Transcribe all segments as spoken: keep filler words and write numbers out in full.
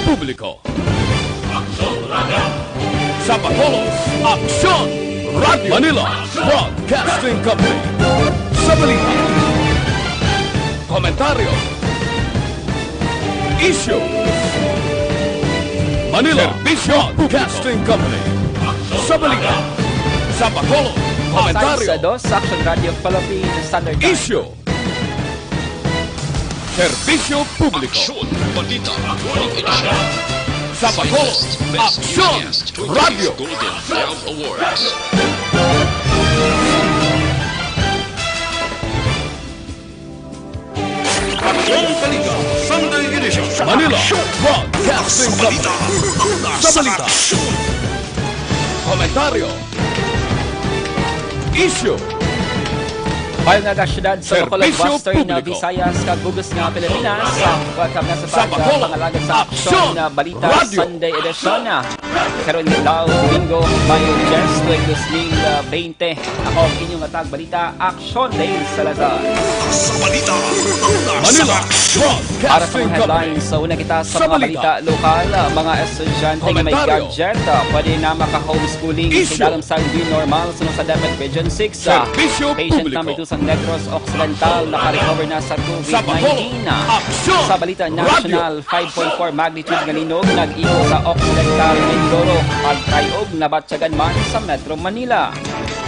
Publiko. Sa Bacolod, Aksyon Radio. Manila Broadcasting Company. Sa balita, komentaryo, isyu, Manila Serbisyo Broadcasting Company. Sa balita, sa Bacolod, komentaryo, Sa dos, Action Radio Philippines Standard Time. Isyu, serbisyo publiko. Aksyon, balita, morning edition. Sa Bacolod, Aksyon Radio. Golden Dove Awards. Aksyon, balita, Sunday edition. Manila Broadcasting Company. Sa balita, komentaryo, isyu, Bayan nga syudad sa Bacolod, Serbisyo Western, uh, Publiko. Visayas, kag bug-os nga Pilipinas. Uh, welcome na sa Sa Bacolod, pag-, uh, pangalagad sa Aksyon, Aksyon, uh, Balita Radyo. Sunday Edition, uh, karon nga adlaw, Domingo, Mayo diyes, tuig dos mil bente. Ako ang inyong hatag balita, Aksyon Dale Salazar. Sa balita, una sa Manila Aksyon. Para sa Broadcasting mga Company. Headlines, sa una kita sa Sa mga balita. Balita lokal, uh, mga estudyante nga may Komentaryo. Gadget, uh, pwede na maka-homeschooling Isyu. Sa ilalim sa new normal, suno sa DepEd Region six. Sa Serbisyo Patient Publiko. Number two sa Negros Occidental nakarecover na sa Sa Bacolod, COVID nineteen. Aksyon Sa balita Radyo. National, five point four magnitude nga linog nag-igo sa Occidental Mindoro. Pagtayog nabatyagan man sa Metro Manila.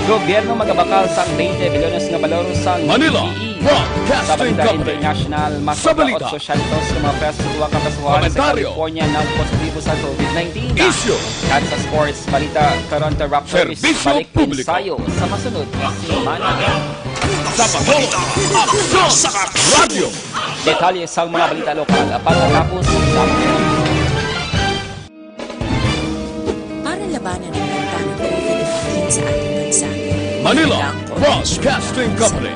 Gobyerno magabakal sang twenty bilyones nga balor sang Manila B P E. Broadcasting Sa balita Company. International, mas Sa balita. Otso siyento nga mga preso sa duha ka presohan sa Komentaryo. California nagpositibo sa COVID nineteen. Isyu. At sa sports balita, Toronto Raptors Serbisyo balik Publiko. Ensayo sa masunod nga semana. Sa Bacolod, Aksyon Radyo. Detalye sang mga balita lokal pagkatapos sang Para labanan ang banta ng COVID nineteen sa ating bansa, Manila mahalaga ang koordinasyon Broadcasting ng Company.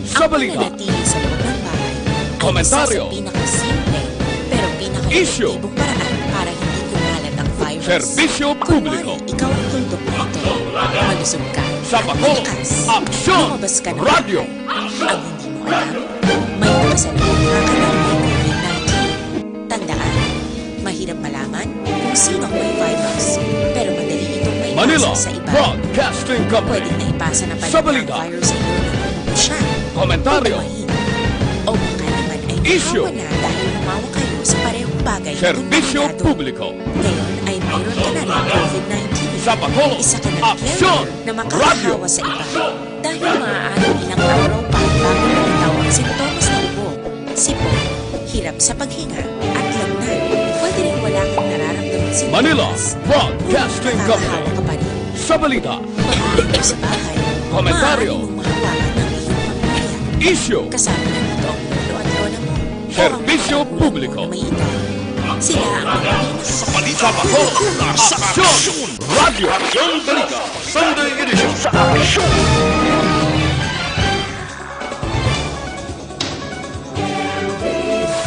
Sa Ang balita. Pananatili sa loob ng bahay, Komentaryo. Isa sa pinakasimple pero pinaka-epektibong Isyu. Paraan para hindi kumalat ang virus. Serbisyo Kunwari, Publiko. Ikaw ang tuldok nito. Malusog ka. Sa Bacolod, Aksyon Radyo. Lumabas ka ng bahay. Ang hindi mo alam, may nakasalubong ka na may COVID nineteen. Tandaan, mahirap malaman kung sino ang may virus, pero madali itong maipasa Manila sa iba. Broadcasting Company. Pwedeng naipasa na pala Sa balita. Ang virus sa iyo ng umubo siya, Komentaryo. O tumahi, o baka naman ay Isyu. Nahawa na dahil humawak kayo sa parehong bagay na Serbisyo kontaminado. Publiko. Ngayon ay mayroon ka na ng COVID nineteen. Sa Bacolod, Isa ka na Aksyon carrier na Radyo. Makakahawa sa iba. Dahil maaaring ilang araw pa bago lumitaw ang sintomas ng ubo, sipon, hirap sa paghinga, at lagnat. Pwede rin wala kang nararamdamang sintomas. Manila Broadcasting Company. Nakakahawa ka pa rin. Sa balita. Pag-uwi mo sa bahay, Komentaryo. Maaari mong mahawakan ang iyong pamilya. Isyu. Kasama na dito ang lolo at lola mo. Serbisyo publiko. May edad. Sila ang mga pinaka- Sa balita, una sa Aksyon. Radyo. Aksyon Balita, Sunday Edition. Sa Aksyon.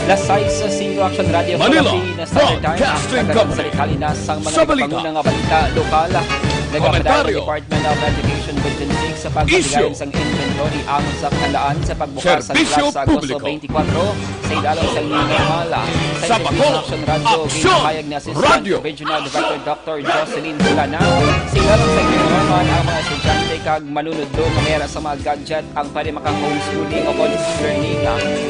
Las sais singko, Action Radio Manila, Philippines Standard Time. Broadcasting Company. Sa detalye na sang mga Sa balita. Nagapanguna nga balita lokal, nagapadayon ang Komentaryo. Department of Education Region six sa pagpatigayon Isyu. Sang inventory alang sa kahandaan sa pagbukas sang Serbisyo klase sa Agosto publiko. Twenty-four, sa idalom sang new normal. Sa Sa Bacolod, Action Radio, Aksyon ginpahayag ni Assistant Radio. Regional Director Doctor Jocelyn Solana, sa idalom sang new normal ang mga estudyante kag manunudlo nga may ara sa mga gadget ang pwede maka-homeschooling o kon e-learning.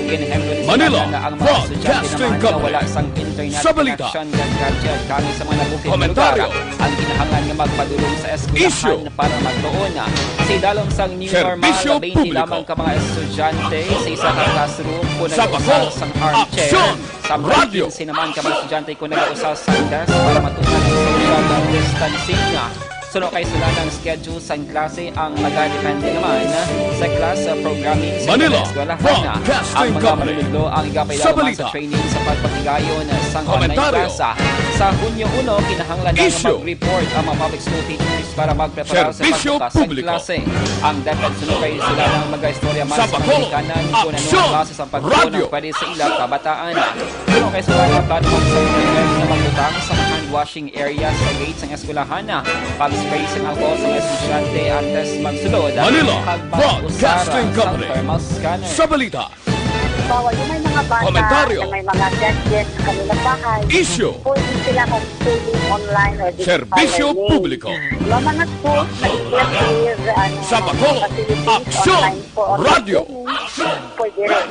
Ginehemplo ni Manila Solana nga ang mga estudyante Broadcasting naman nga Company. Wala sang internet Sa balita. Connection kag gadget, kami sa mga nabukid nga lugar Komentaryo. Ang kinahanglan nga magpadulong sa eskwelahan Isyu. Para magtuon. Sa idalom sang new normal, Serbisyo twenty publiko. Lamang ka mga estudyante sa isa ka classroom kung nag-usa sang armchair. Sa Bacolod, Aksyon Radio. Quince naman ka mga estudyante kung nag-usa sang desk para matuman ang social distancing. Suno kay Solana ang schedule sang klase ang magadepende naman sa class programming sa Manila eskwelahan. Broadcasting Company. Ang mga manunudlo ang igapailalom sa training sa pagpatigayon sang online class. Sa Hunyo uno, kinahanglan na mag-report ang mga public school teachers para magpreparar sa pagbukas sa klase. Ang DepEd suno kay Solana ang mag-istorya man sa mga ginikanan kung ano ang klase sa pagtuon ang pwede sa ila kabataan. Suno kay Solana, plano man sa DepEd na magbutang sa mga hand washing area sa gate sang eskwelahan, pag-spray sang alcohol sa mga estudyante antes magsulod, Manila Broadcasting Company. Sa balita. Halimbawa, yung may mga bata Komentaryo. na may mga gadget sa kanilang bahay, Isyu. pwede sila mag-schooling online or digital Serbisyo learning. publiko. Yung mga schools na equipped with, ano, Sa Bacolod, facilities Aksyon! online for online Radyo! learning, pwede rin.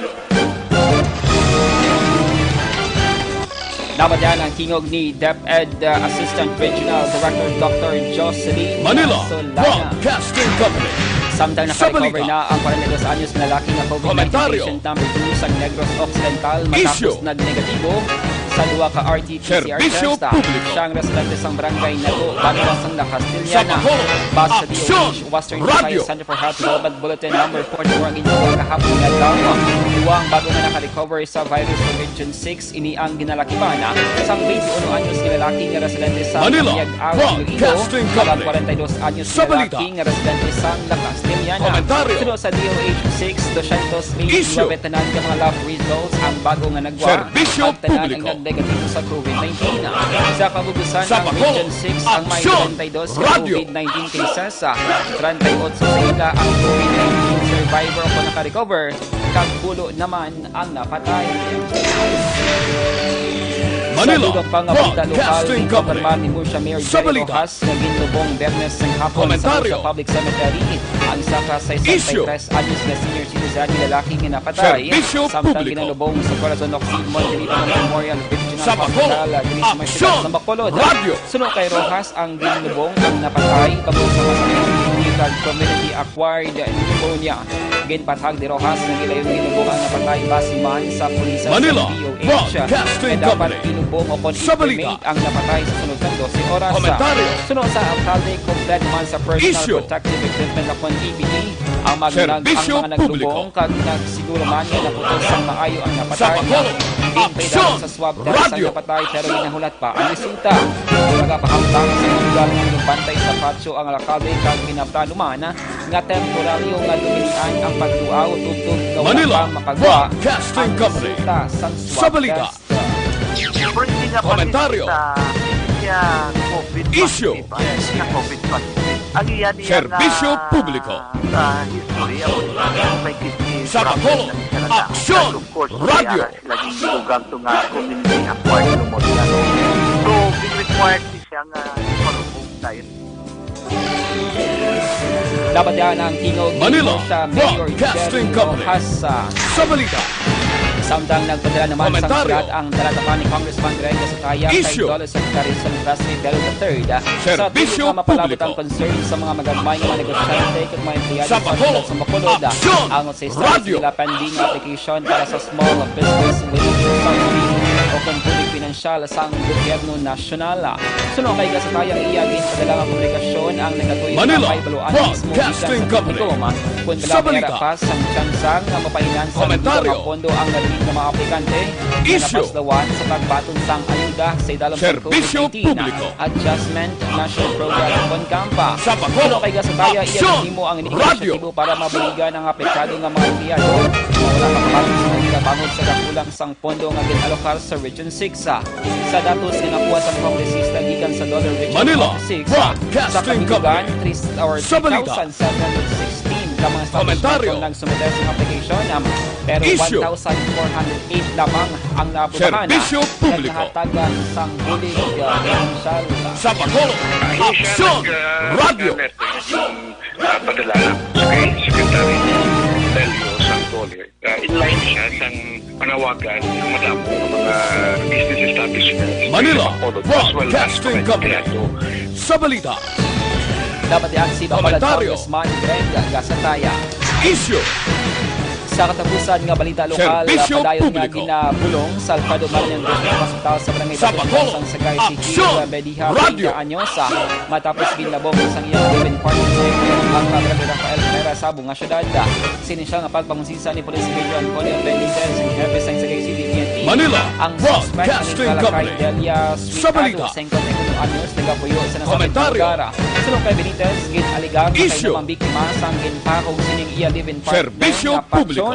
Dapat yan ang tingog ni DepEd, uh, Assistant Regional Director Doctor Jocelyn Manila Solana. Broadcasting Company. Samtang Sa nakarecover balita. na ang forty-two anyos na lalaki nga COVID nineteen Komentaryo. patient number two sa Negros Occidental matapos Isyu. nagnegatibo sa duha ka R T-P C R Serbisyo test, publiko. Siya ang residente sa barangay Nato, Banwa sang La Castellana. Sa Bacolod, Base sa Aksyon D O H Western Radyo. Visayas Center for Health Development Bulletin number forty-four ang ginagawa kahapon nga adlaw. Duha ang bago nga nakarecover sa virus sa Region six. Ini ang ginalakiban sang twenty-one anyos nga lalaki nga residente sa Manila Camiag-Aw, Iloilo, Broadcasting kag ang Company. forty-two anyos nga Sa balita. lalaki nga residente sa La Castellana. Komentaryo. Suno sa D O H six, dosyentos Isyu. tanan ka mga lab results ang bago nga nagwa. Serbisyo Ang tanan ang publiko. nagnegatibong sa COVID nineteen. Sa kabugusan, Sa ang Bacolod, Region six ang may Aksyon! treinta y dos ka Radyo! COVID nineteen cases, treinta y ocho sa ila ang COVID nineteen survivor o naka-recover, kag pulo naman ang napatay. Manila, Sa dugang pa nga balita lokal, Broadcasting Company. Ginompirmar ni Murcia Mayor Sa Jerry balita. Rojas nga ginlubong Biyernes sang hapon sa Komentaryo. Murcia Public Cemetery ang isa ka Isyu. sesenta y tres anyos nga senior citizen nga lalaki nga napatay, Serbisyo samtang publiko. ginalubong sa Corazon Occidmon Dilipan Memorial Regional Sa Bacolod, Hospital, diri sa may Aksyon! siyudad sa Bacolod. Radyo! Suno kay Rojas, ang ginlubong ang napatay bangod sa masakit nga pneumonia kag community-acquired pneumonia. Ginpahayag ni Rojas nga gilayon ginlubong ang napatay base man sa pulis sa Manila D O H. Broadcasting Nga dapat Company. ginlubong o kon Sa balita. i-cremate ang napatay sa sunod sang dose oras. Komentaryo. Suno sa alkalde, kompleto man sa personal Isyu. protective equipment o kon P P E ang mag-, ang Serbisyo mga naglubong publiko. kag nagsiguro man nga naputol sang maayo ang napatay. Sa Bacolod, Ginpaidalan Aksyon sa swab test ang Radyo. napatay pero ginahulat pa ang resulta. Nagapahamtang sa mga lugar nga nagbantay sa patio ang alkalde kag ginaplano man nga temporaryo nga dumilian ang pagduaw tubtob nga wala Manila pa makagwa Broadcasting ang Company. resulta sang Sa swab balita. test. Siyempre, hindi nga Komentaryo. positive sa, hindi siya COVID Isyu. positive, ah, hindi siya COVID positive. Ang iya niya Serbisyo nga publiko. sa history, ang may kidney Sa problem Bacolod, na siya na. Aksyon! And of course, Radyo! kaya Laging gidugang to nga community acquired pneumonia, no? So, gin-required ni siya nga ipalubo dahil Dapat yan ang tingog ni Manila Murcia Mayor Broadcasting Jerry Company. Rojas. Sa balita. Samtang nagpadala naman sang Komentaryo. sulat ang talatapan ni Congressman Greg Gasataya kay Isyu. Dole Secretary San Wesley Bello the third sa Serbisyo tuyo nga mapalabot ang publiko. concern sa mga magagmay nga mga negosyante kag mga empleyado Sa sa Bacolod, siyudad sa Bacolod. Aksyon! Ang Sa Radyo. Sila pending application para sa Small Business Wage Subsidy o kon bulig pinansyal sang gobyerno nasyonal. Suno kay Gasataya, iya ginpadala nga komunikasyon ang nagatuyo Manila nga may baluan mismo gikan Broadcasting sa Company. Komite kon Sa bala may balita. rapas sang tsansa nga mapahinan sa Komentaryo. Mga pondo ang nabilin nga mga aplikante nga Isyu. napaslawan sa pagbaton sang ayuda sa idalom sa Serbisyo COVID nineteen. Publiko. Adjustment National Program o kon CAMPA. Sa Bacolod, Suno kay Gasataya, iya Aksyon! ginhimo ang Radyo! inisyatibo para mabuligan ang apektado nga mga empleyado nga wala makapasok sa kanila bangod sa kakulang sang pondo nga gin-alokar sa Region six. Sa datos nga nakuha sang kongresista gikan sa Dole Region Manila Office six, sa Broadcasting kabilugan, Company. three or Sa balita. three thousand seven hundred sixteen ka mga Komentaryo. establishment ang nagsumite sa application, um, pero Isyu. one thousand four hundred eight lamang ang naaprobahan Serbisyo nga publiko. nahatagan sang bulig, uh, pinansyal. Sa Bacolod, Aksyon! Radyo! Letter nga gin-, ah, padala sa kay Secretary Lelio Sangcole. Ah, in line siya sang panawagan nga madamo nga mga business establishments Manila sa Bacolod, as well as Broadcasting mga Company. empleyado. Sa balita. Dapat yan si Bacolod Komentaryo. Congressman Greg Gasataya. Isyu. Sa katapusan nga balita lokal, Serbisyo padayon nga publiko. ginabulong sa Alfredo Marion District Hospital sa Barangay Sa Bacolod, Bacolod, sang Sagay City, Aksyon! Bediha, Radyo! treinta anyos, ah, matapos ginlabong sang iyang live-in partner ang Brother Rafael Herrera sa Bunga Syudad. Sini siya nga pagpangusisa ni Police Major Antonio Benitez, ang hepe sang Sagay City P N P. Manila Ang suspect Broadcasting nga nagkilala kay Company. Delia Sa Suicado, balita. singkwenta y uno anyos, nagapuyo sa nasabit nga Komentaryo. lugar. Suno kay Benitez, gin-alegar nga kay Isyu. namang biktima sang ginpahog sining iya live-in partner Serbisyo nga publiko. patsyon.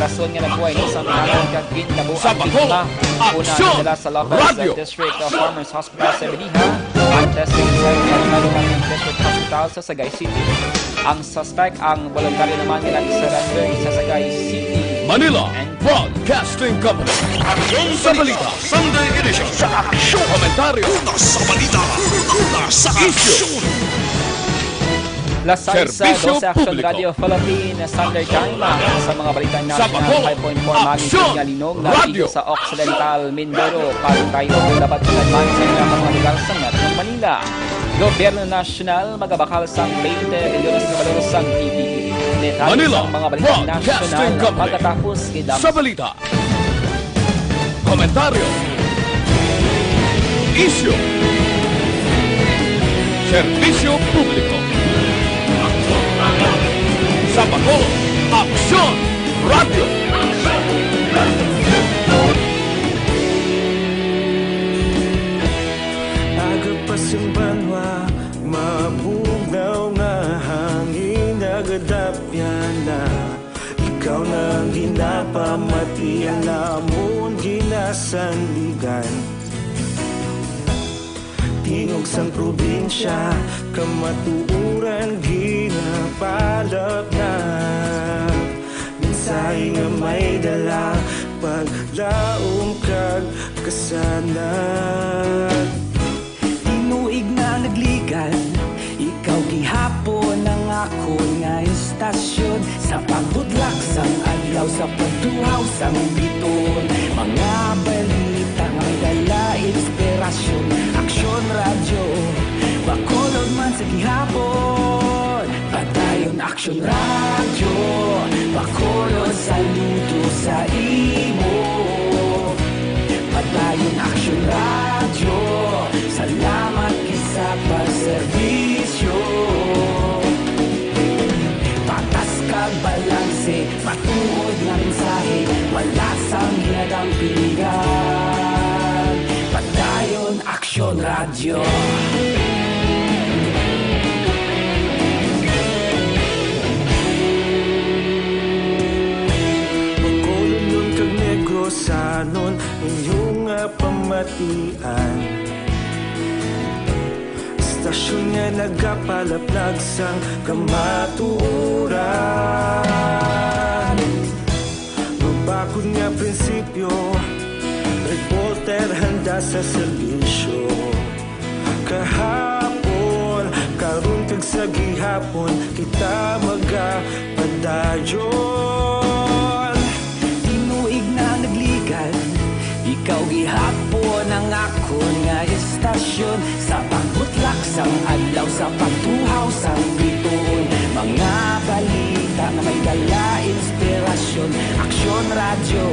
Rason nga nagbuhay ni sa pinangon kag ginlabo Sa ang Bacolod, biktima. Una, Aksyon! nadala sa Lopez Radyo. District, uh, Farmers Hospital sa Bediha. Ang testing sa Lopez District Hospital sa Sagay City. Ang suspect ang voluntaryo naman nga nag-surrender sa Sagay City Manila Broadcasting Company. Aksyon sa Balita Sunday Edition. Sa aksyon. Komentaryo. Una sa balita. Una sa aksyon. Las sais, Serbisyo dose Aksyon Publiko. Radio Philippine Standard Time, ah, sa mga balita national, Bacolod, five point four magnitude Aksyon nga linog na Radio. Dito sa Occidental Mindoro, Pagtayo, labat sa advance sa mga lugar sa Metro Manila. Gobyerno Nasyonal magabakal sang twenty bilyones ka balor sang P P E. Detalye Manila sang mga balita Broadcasting nasyonal Company. Pagkatapos kay Dam- Sa balita, komentaryo, isyu, serbisyo publiko. Sa Bacolod, Aksyon Radio. Aga pa sing banwa, mabugnaw nga hangin, nagadapyan na. Ikaw na ang ginapamati, ang amon ginasandigan. Tingog sang probinsya, kamatuoran ginapalapnap. Mensahe nga may dala, paglaom kag kasanag. Tinuig na nagligan, ikaw gihapon ang akon nga istasyon. Sa pagbutlak sang adlaw, sa pagtuhaw sang biton, mga balita nga may dala inspirasyon. Aksyon Radyo, Bacolod man sa gihapon. Padayon Aksyon Radyo, Bacolod, saludo sa imo. Padayon Aksyon Radyo, salamat gid sa pagserbisyo. Patas kag balanse, matuod nga mensahe, wala sang ginadampingan. Padayon Aksyon Radyo. Bacolodnon kag Negrosanon, inyo nga pamatian. Istasyon nga nagapalaplag sang kamatuoran. Mabakod nga prinsipyo, reporter handa sa serbisyo. Kahapon, karon kag sa gihapon, kita magapadayon. Tinuig na nagligan, ikaw gihapon ang akon nga istasyon. Sa pagbutlak sang adlaw, sa pagtuhaw sang biton, mga balita nga may dala inspirasyon. Aksyon Radyo,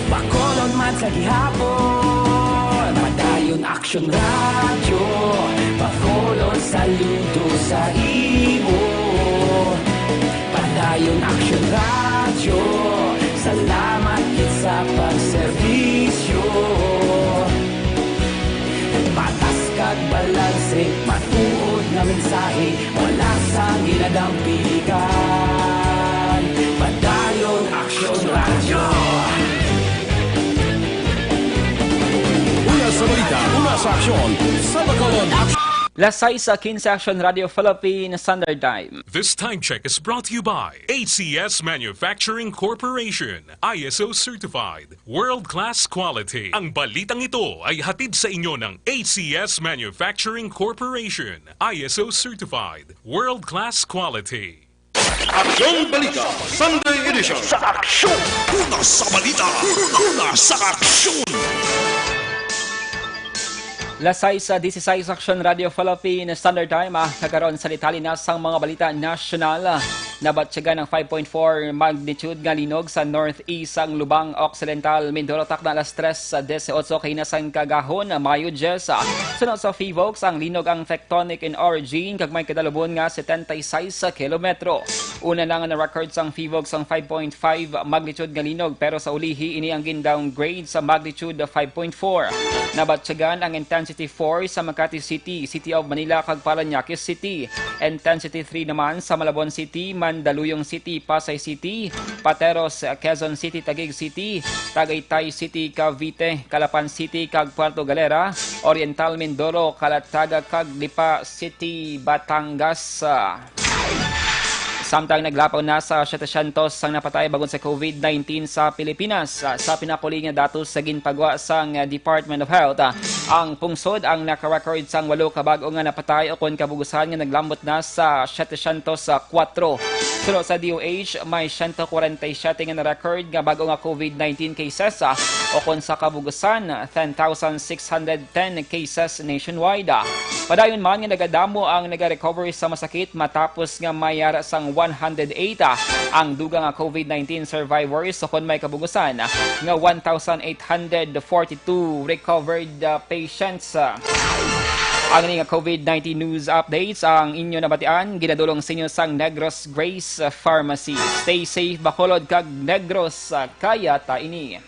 Bacolod man sa gihapon. Padayon Aksyon Radyo, Bacolod, saludo sa imo. Padayon Aksyon Radyo, salamat gid sa pagserbisyo. Patas kag balanse, matuod nga mensahe, wala sang ginadampingan. Padayon Aksyon Radyo. Una sa balita, una sa aksyon, sa Bacolod, Aksyon. Las sais quince, Aksyon Radyo Philippine Standard Time. This time check is brought to you by A C S Manufacturing Corporation, I S O certified, world-class quality. Ang balitang ito ay hatid sa inyo ng A C S Manufacturing Corporation, I S O certified, world-class quality. Aksyon Balita Sunday Edition. Sa aksyon, una sa balita, una sa aksyon. Las sais dieciséis, Aksyon Radyo Philippine Standard Time, ah, kag karon sa detalye na sang mga balita nasyonal. Nabatyagan ang five point four magnitude nga linog sa northeast sang Lubang Occidental, Mindoro, takna alas tres dieciocho kaina sang kagahon, Mayo diyes. Suno sa PHIVOLCS, ang linog ang tectonic in origin kag may kadalubon nga setenta y seis kilometro. Una na nga na-record sang PHIVOLCS ang five point five magnitude nga linog, pero sa ulihi ini ang gin-downgrade sa magnitude five point four. Nabatyagan ang intensity four sa Makati City, City of Manila, kag Parañaque City, intensity three naman sa Malabon City, Mandaluyong City, Pasay City, Pateros, Quezon City, Taguig City, Tagaytay City, Cavite, Calapan City, kag Puerto Galera, Oriental Mindoro, Calataga, kag Lipa City, Batangas. Samtang naglapaw na sa setecientos ang napatay bangod sa COVID nineteen sa Pilipinas. Sa, sa pinakuli nga datos sa ginpagwa sang Department of Health, ang pungsod ang naka-record sang walo ka bag-o nga napatay ukon kabugusan nga naglambot na sa setecientos kuwatro. Suno sa D O H, may siyento kwarenta y siyete nga na-record nga bag-o nga COVID nineteen cases, ah, ukon sa kabugusan, ten thousand six hundred ten cases nationwide. Padayon man nga nagadamo ang nagarecovery sa masakit matapos nga may ara sang one hundred eight, ah, ang dugang nga COVID nineteen survivors, ukon may kabugusan nga one thousand eight hundred forty-two recovered, ah, patients. Ang ini nga COVID nineteen news updates ang inyo nabatian, ginadulong sa inyo sang Negros Grace Pharmacy. Stay safe, Bacolod kag Negros, ah, kaya ta ini.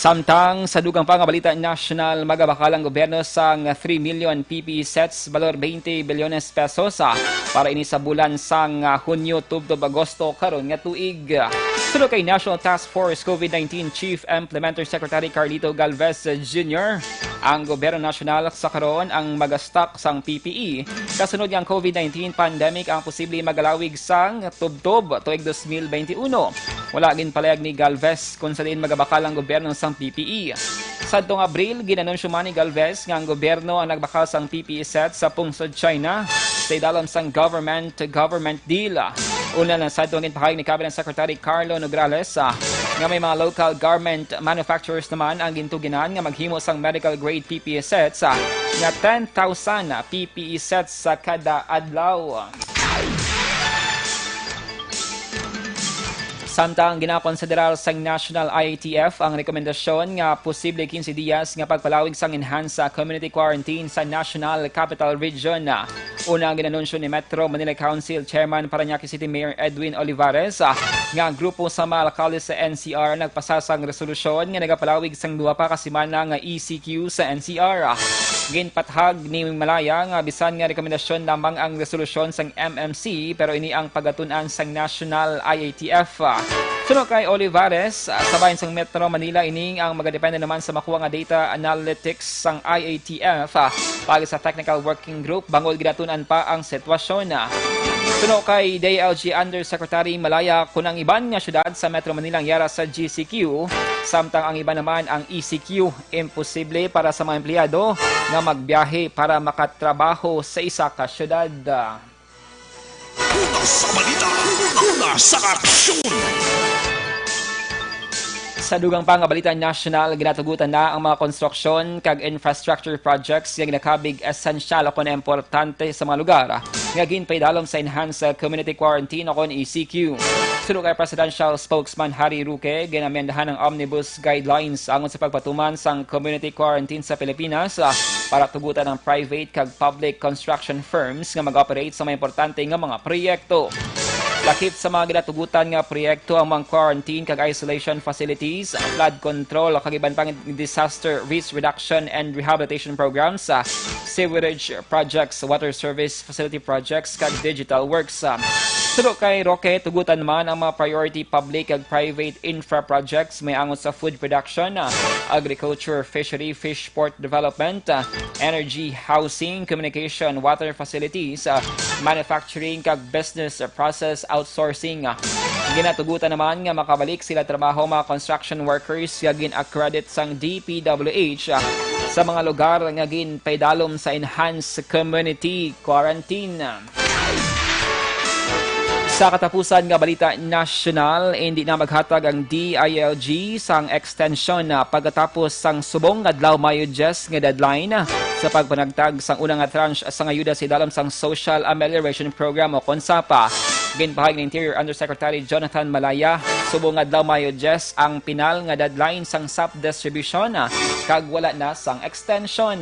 Samtang sa dugang pa nga balita nasyonal, magabakal ang gobyerno sang three million P P E sets, balor twenty bilyones pesos, ah, para ini sa bulan sang, ah, Hunyo tubtob Agosto karon nga tuig. Suno kay National Task Force COVID nineteen Chief Implementer Secretary Carlito Galvez Junior, ang gobyerno nasyonal sa karon ang magastock sang P P E, kasunod nga ang COVID nineteen pandemic ang posible magalawig sang tubtob tuig dos mil benti uno. Wala ginpalayag ni Galvez kung sa diin magabakal ang gobyerno sang P P E. Sadtong Abril, ginanunsyo man ni Galvez nga ang gobyerno ang nagbakal sang P P E set sa pungsod China sa idalom sang government-to-government deal. Una na sadto ang ginpahayag ni Cabinet Secretary Carlo Nograles, ah, nga may mga local garment manufacturers naman ang gintuginan nga maghimo sang medical grade P P E sets, ah, nga ten thousand P P E sets sa kada adlaw. Samtang ginakonsiderar sang National I A T F ang rekomendasyon nga posible quince dias nga pagpalawig sang enhanced, ah, community quarantine sa National Capital Region. Una ang ginanunsyo ni Metro Manila Council Chairman Parañaque City Mayor Edwin Olivares, ah, nga ang grupo sa mga alkalde sa N C R nagpasa sang resolusyon nga nagapalawig sang duha pa ka semana nga E C Q sa N C R. Ginpathag ni Malaya nga bisan nga rekomendasyon lamang ang resolusyon sang M M C, pero ini ang pagatun-an sang National I A T F. Suno kay Olivares, ah, sa bahin sang Metro Manila, ini ang magadepende naman sa makuha nga data analytics sang I A T F, ah, pag sa technical working group bangod ginatun-an pa ang sitwasyon. Suno kay D I L G Undersecretary Malaya, kun ang iban nga syudad sa Metro Manila ang yara sa G C Q, samtang ang iban naman ang E C Q, imposible para sa mga empleyado nga magbiyahe para makatrabaho sa isa ka syudad. Una sa balita, una sa aksyon. Sa dugang pa nga balita nasyonal, ginatugutan na ang mga konstruksyon kag infrastructure projects nga ginakabig esensyal o kon importante sa mga lugar nga ginpaidalom sa enhanced community quarantine o kon E C Q. Suno kay Presidential Spokesman Harry Roque, ginamendahan ang Omnibus Guidelines angon sa pagpatuman sang community quarantine sa Pilipinas, ah, para tugutan ang private kag public construction firms nga mag-operate sa mga importante nga mga proyekto. Lakip sa mga ginatugutan nga proyekto ang mga quarantine kag isolation facilities, flood control, kag iban pang disaster risk reduction and rehabilitation programs, ah, sewerage projects, water service facility projects, kag digital works. Ah, suno kay Roque, tugutan man ang mga priority public kag private infra projects may angot sa food production, ah, agriculture, fishery, fish port development, ah, energy, housing, communication, water facilities, ah, manufacturing, kag business process outsourcing. Ah, ginatugutan naman nga makabalik sila trabaho mga construction workers nga gin-accredit sang D P W H, ah, sa mga lugar nga ginpaidalom sa enhanced community quarantine. Sa katapusan nga balita nasyonal, hindi na maghatag ang D I L G sang extension, ah, pagkatapos sang subong adlaw Mayo diyes nga deadline, ah, sa pagpanagtag sang una nga tranche sang ayuda sa idalom sang Social Amelioration Program o kon sapa. Ginpahayag ni Interior Undersecretary Jonathan Malaya, subong adlaw Mayo diyes ang pinal nga deadline sang sap distribution, ah, kag wala na sang extension.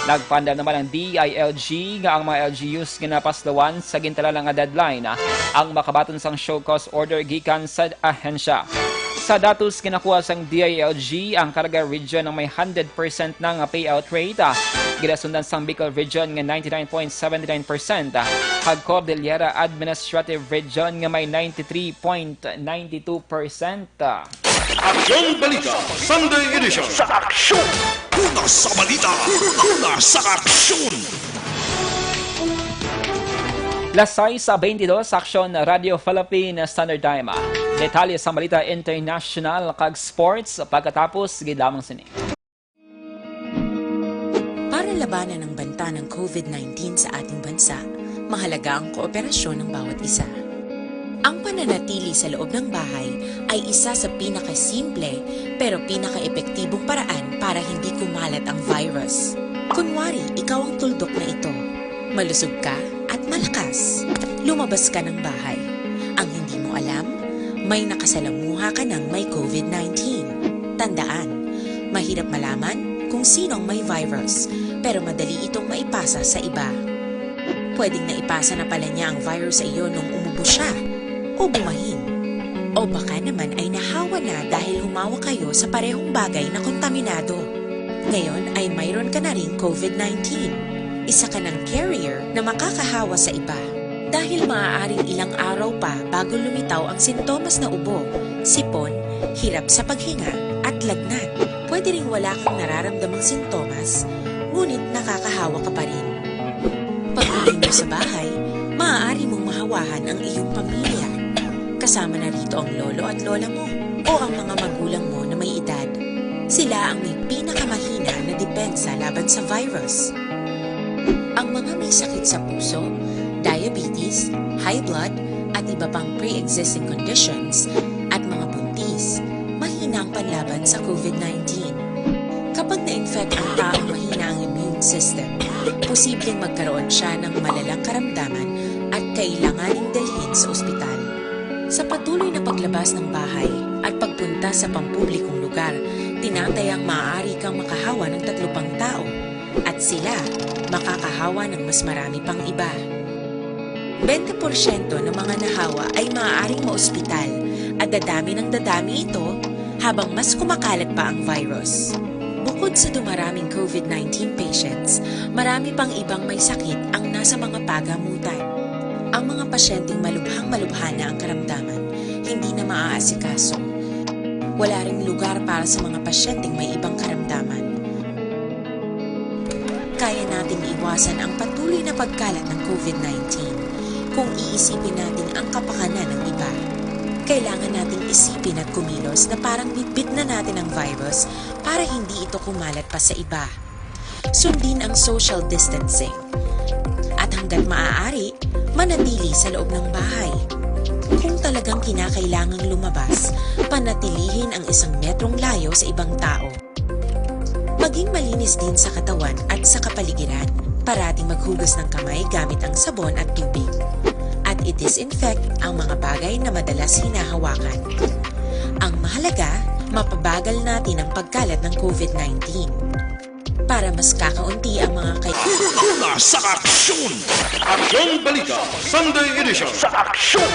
Nagpaandam naman ang D I L G nga ang mga L G Us nga napaslawan sa gintalala nga deadline, ah, ang makabaton sang show cause order gikan sa ahensya. Sa datos nga nakuha sang D I L G, ang Caraga Region ang may hundred percent na nga payout rate, ah, ginasundan sang Bicol Region nga ninety-nine point seventy-nine percent, ah, kag Cordillera Administrative Region nga may ninety-three point ninety-two percent. Aksyon Balita Sunday Edition. Sa aksyon! Una sa balita, una sa aksyon! Las sais sa twenty-dos, Aksyon Radio Philippine Standard Time. Detalye sa balita international kag sports pagkatapos gid lamang sini. Para labanan ang banta ng COVID nineteen sa ating bansa, mahalaga ang kooperasyon ng bawat isa. Ang pananatili sa loob ng bahay ay isa sa pinakasimple pero pinakaepektibong paraan para hindi kumalat ang virus. Kunwari, ikaw ang tuldok na ito. Malusog ka at malakas. Lumabas ka ng bahay. Ang hindi mo alam, may nakasalamuha ka ng may COVID nineteen. Tandaan, mahirap malaman kung sino ang may virus, pero madali itong maipasa sa iba. Pwedeng naipasa na pala niya ang virus sa iyo nung umubo siya o bumahin. O baka naman ay nahawa na dahil humawa kayo sa parehong bagay na kontaminado. Ngayon ay mayroon ka na ring COVID nineteen. Isa ka ng carrier na makakahawa sa iba. Dahil maaaring ilang araw pa bago lumitaw ang sintomas na ubo, sipon, hirap sa paghinga, at lagnat. Pwede ring wala kang nararamdamang sintomas, ngunit nakakahawa ka pa rin. Pag-uwi mo sa bahay, maaari mong mahawahan ang iyong pamilya. Kasama na rito ang lolo at lola mo o ang mga magulang mo na may edad. Sila ang may pinakamahina na depensa laban sa virus. Ang mga may sakit sa puso, diabetes, high blood, at iba pang pre-existing conditions, at mga buntis, mahina ang panlaban sa COVID nineteen. Kapag na-infect ang taong mahina ang immune system, posibleng magkaroon siya ng malalang karamdaman at kailanganing dalhin sa ospital. Sa patuloy na paglabas ng bahay at pagpunta sa pampublikong lugar, tinatayang maaari kang makahawa ng tatlo pang tao at sila makakahawa ng mas marami pang iba. Twenty porsyento ng mga nahawa ay maaaring maospital at dadami ng dadami ito habang mas kumakalat pa ang virus. Bukod sa dumaraming COVID nineteen patients, marami pang ibang may sakit ang nasa mga pagamutan. Ang mga pasyenteng malubhang-malubha na ang karamdaman, hindi na maaasikaso. Wala ring lugar para sa mga pasyenteng may ibang karamdaman. Kaya nating iwasan ang patuloy na pagkalat ng COVID nineteen kung iisipin natin ang kapakanan ng iba. Kailangan nating isipin at kumilos na parang bitbit na natin ang virus para hindi ito kumalat pa sa iba. Sundin ang social distancing. At hanggat maaari, manatili sa loob ng bahay. Kung talagang kinakailangang lumabas, panatilihin ang isang metrong layo sa ibang tao. Maging malinis din sa katawan at sa kapaligiran. Parating maghugas ng kamay gamit ang sabon at tubig. At i-disinfect ang mga bagay na madalas hinahawakan. Ang mahalaga, mapabagal natin ang pagkalat ng COVID nineteen. Para mas kakaunti ang mga kay- Una sa aksyon! Aksyon Balita, Sunday Edition. Sa aksyon!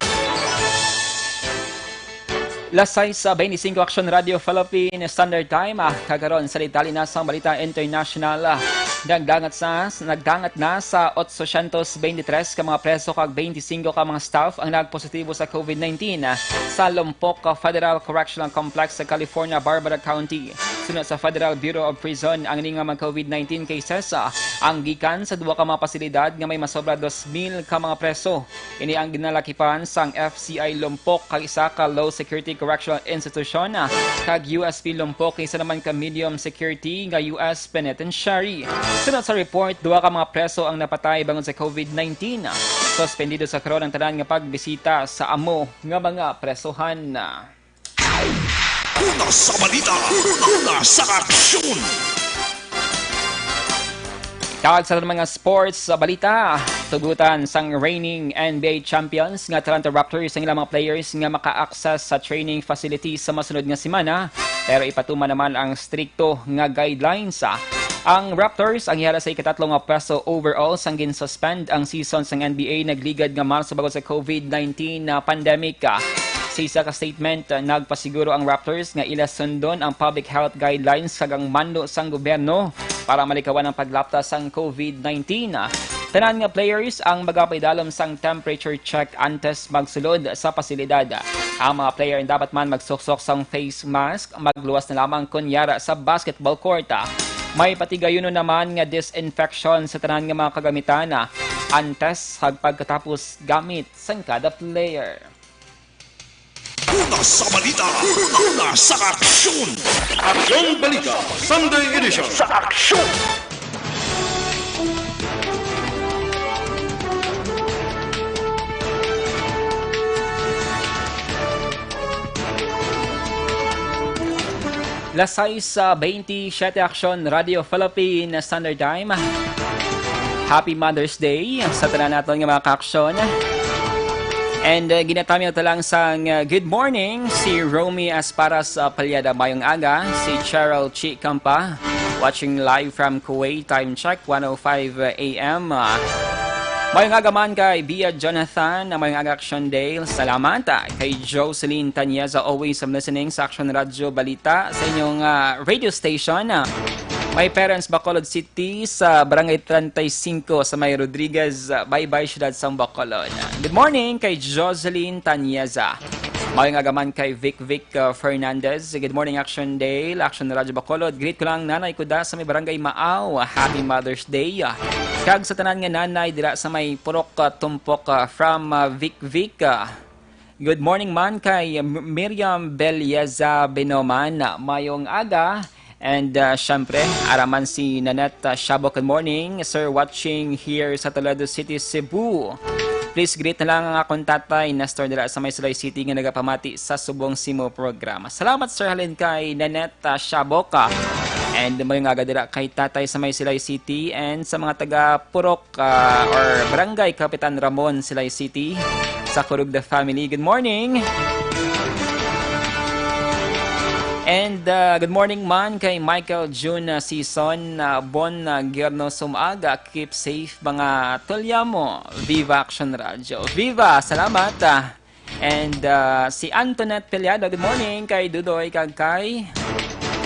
Las sais sa twenty-five, Aksyon Radio Philippine Standard Time. Ah, kagaron sa detalye na sang balita international. Ah, nagdangat sa, nagdangat na sa otsocentos veintitrés ka mga preso kag twenty-five ka mga staff ang nagpositibo sa COVID nineteen, ah, sa Lompoc Federal Correctional Complex sa California, Barbara County. Suno sa Federal Bureau of Prison, ang ini nga mga COVID nineteen cases, ah, ang gikan sa duha ka mga pasilidad nga may masobra dos mil ka mga preso. Ini ang ginalakipan sang F C I Lompoc kag isa ka low-security correctional institution, ah, kag U S P Lompoc, isa naman ka medium-security nga U S penitentiary. Sunod sa report, duha ka mga preso ang napatay bangod sa COVID nineteen. Suspendido sa karon ang tanan nga pagbisita sa amo nga mga presohan. Una sa balita, una sa aksyon. Kag sa mga sports sa balita, tugutan sang reigning N B A champions nga Toronto Raptors ang ilang mga players nga maka-access sa training facility sa masunod nga semana, pero ipatuman naman ang strikto nga guidelines. Ang Raptors ang yara sa ikatatlo nga pwesto overall sang gin-suspend ang season sang N B A nagligad nga Marso bangod sa COVID nineteen na pandemic. Sa isa ka statement, nagpasiguro ang Raptors nga ila sundon ang public health guidelines kag ang mando sang gobyerno para malikawan ang paglapta sang COVID nineteen. Tanan nga players ang magapaidalom sang temperature check antes magsulod sa pasilidad. Ang mga player dapat man magsuksok sang face mask, magluwas na lamang kon yara sa basketball court. May patigayunon naman nga disinfection sa tanan nga mga kagamitan, ah, antes kag pagkatapos gamit sang kada player. Una sa balita, una sa aksyon. Aksyon Balita, Sunday Edition. Sa aksyon! Las sais, ah, veintisiete, Aksyon Radio Philippine Standard Time. Happy Mother's Day sa tanan naton nga mga kaaksyon. And, uh, ginatamyaw ta lang sang, uh, good morning, si Romy Asparas, uh, Palyada, mayong aga, si Cheryl Chi Campa, watching live from Kuwait, time check, one oh five a m. Uh, mayong aga man kay Bia Jonathan, uh, mayong aga Action Dale, salamat, uh, kay Jocelyn Tanyeza, always, um, listening sa Action Radio Balita sa inyong, uh, radio station, uh, my parents, Bacolod City, sa Barangay treinta y cinco sa may Rodriguez, uh, Baybay, siyudad sang Bacolod. Good morning kay Jocelyn Tanyeza. Mayong aga man kay Vic Vic, uh, Fernandez. Good morning, Action Dale, Action Radyo Bacolod. Greet ko lang nanay ko da sa may Barangay Maaw. Happy Mother's Day. Kag sa tanan nga nanay dira sa may Purok, uh, Tumpok, uh, from, uh, Vic Vic, uh, Good morning man kay M-, Miriam Belyeza Binoman. Mayong aga. And, uh, syempre, araman si Nanette, uh, Shabok. Good morning, sir, watching here sa Toledo City, Cebu. Please greet na lang ang akong tatay, Nestor, dira sa may Silay City, nga nagapamati sa subong simo programa. Salamat, sir, halin kay Nanette, uh, Shabok, uh, and mayong aga dira kay tatay sa may Silay City and sa mga taga Purok, uh, or Barangay Kapitan Ramon, Silay City, sa Kurugda family. Good morning. And, uh, good morning man kay Michael June, uh, Season, uh, Bon, uh, Gierno Sumaga. Keep safe, mga tulya mo. Viva Action Radio. Viva! Salamat, ah. And, uh, si Antoinette Piliado, good morning kay Dudoy kag kay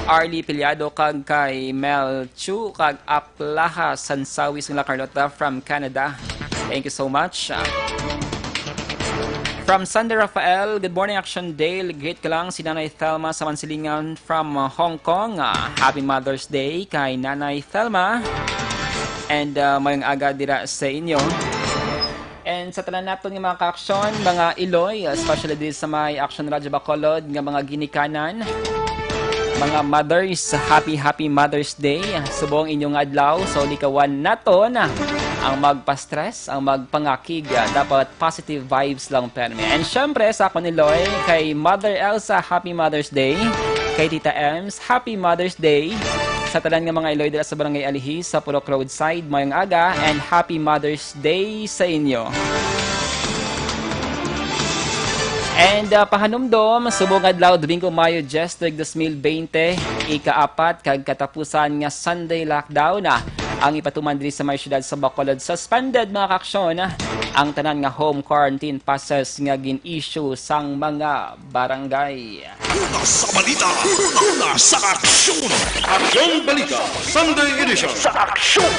Arlie Piliado kag kay Mel Chu kag Aplaha Sansawi, Sula Carlota from Canada. Thank you so much. Uh, from San Rafael, good morning, Action Dale. Greet ko lang si Nanay Thelma sa Mansilingan from, uh, Hong Kong. Uh, happy Mother's Day kay Nanay Thelma. And, uh, mayong aga dira sa inyo. And sa tanan naton nga mga kaaksyon, mga Iloy, especially diri sa may Action Radyo Bacolod nga mga ginikanan, mga mothers, happy, happy Mother's Day. Subong inyong adlaw, so likawan naton ang magpa-stress, ang magpangakig. Dapat positive vibes lang permi. And syempre, sa akon Iloy, kay Mother Elsa, happy Mother's Day. Kay Tita Ems, happy Mother's Day. Sa tanan nga mga Iloy dira sa Barangay Alihis, sa Purok Roadside, mayong aga, and happy Mother's Day sa inyo. And, uh, pahanumdom, subong adlaw, Domingo, Mayo diyes, tuig dos mil bente, ikaapat kag katapusan nga Sunday lockdown, ah, ang ipatuman diri sa may siyudad sa Bacolod. Suspended, mga kaaksyon, ah, ang tanan nga home quarantine passes nga gin-issue sang mga barangay. Una sa balita, una sa aksyon. Aksyon Balita, Sunday Edition. Sa aksyon!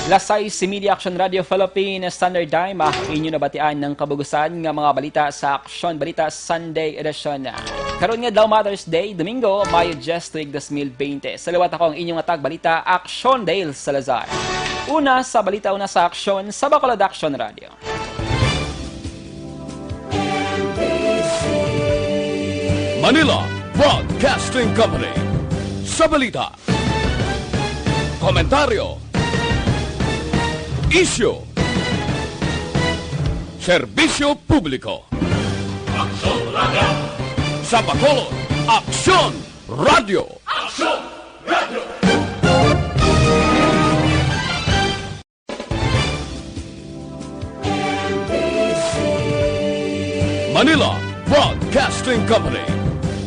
Las sais y media, Action Radio Philippine Standard Time. Ah, inyo nabatian ang kabugusan nga mga balita sa Aksyon Balita Sunday Edition. Karon nga adlaw, Mother's Day, Domingo, Mayo diyes, tuig dos mil bente. Sa liwat, ako ang inyong atag balita, Aksyon Dale Salazar. Una sa balita, una sa aksyon, sa Bacolod Action Radio. Manila Broadcasting Company. Sa balita, komentaryo, isyu, serbisyo publiko. Aksyon Radio. Sa Bacolod, Aksyon Radio. Aksyon Radio. Manila Broadcasting Company.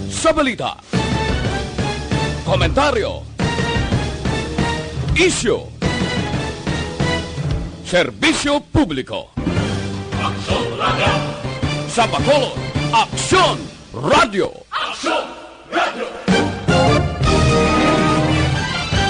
Sa balita, komentaryo, isyu, serbisyo publiko. Aksyon Radio. Sa Bacolod, Aksyon Radio. Aksyon Radio.